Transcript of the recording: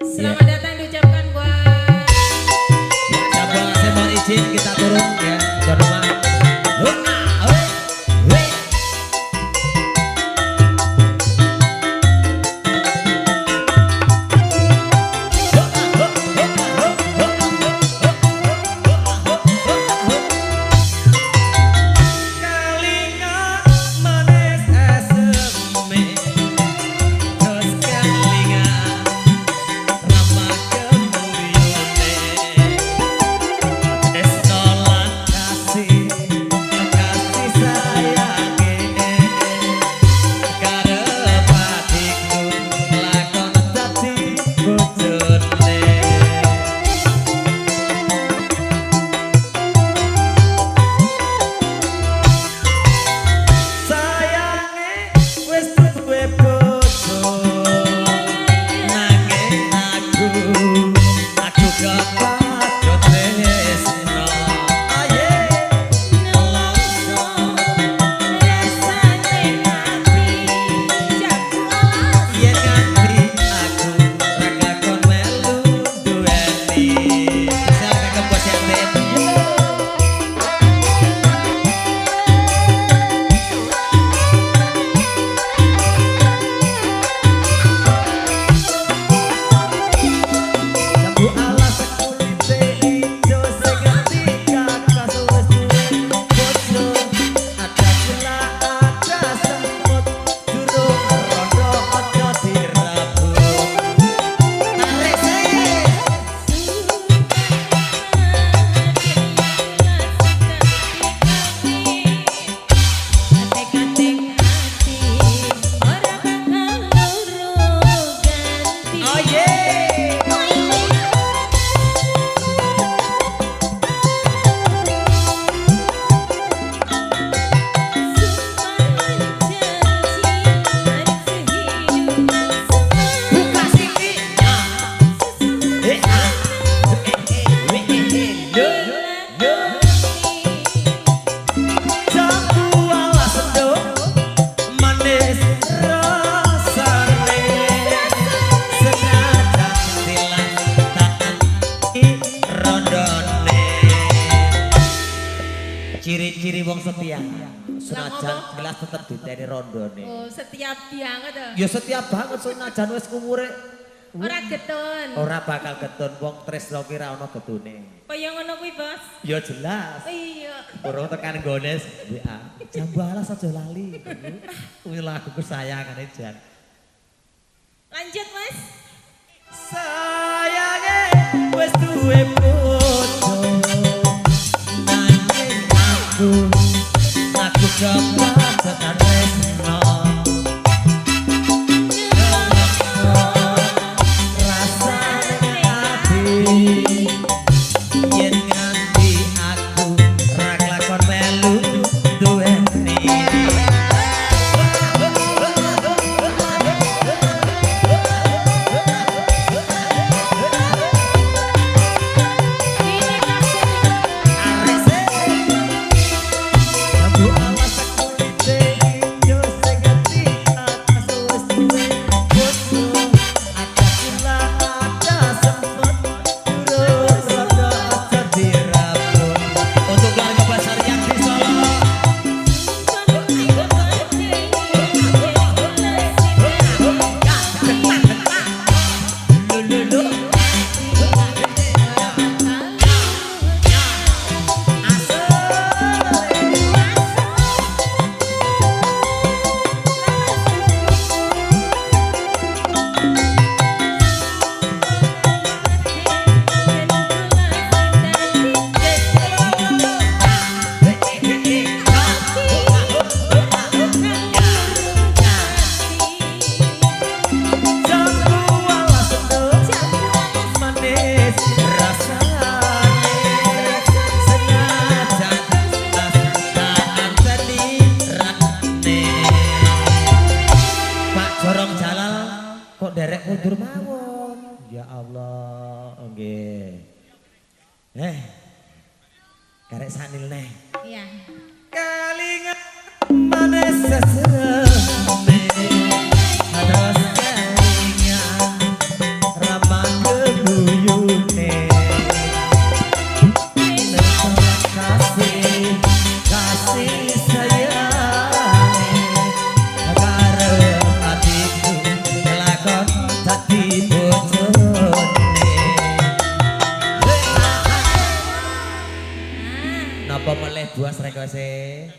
Selamat datang diucapkan buat Saya mohon izin kita turun ya. Tuan rumah. Ciri-ciri wong setia. Senajan gelas tetep diteni rondone. Oh, setia banget. Ya setia banget senajan wis umure ora getun. Ora bakal getun wong tresno ki ra ono getune. Kaya ngono kuwi, Bos. Ya jelas. Iya. Urung tekan nggone WA. Jambu alas aja lali. Kuwi lagu kesayangane jan. Lanjut, Mas. Sayange wis duwe bojo. Aku kepacetan tresno rasane ati yen nganti aku ra kelakon melu duweni. Ya Allah, nggih. Karek sanil neh. Iya. Kalingan manis seseme. Terus kelingan ramah Bos request.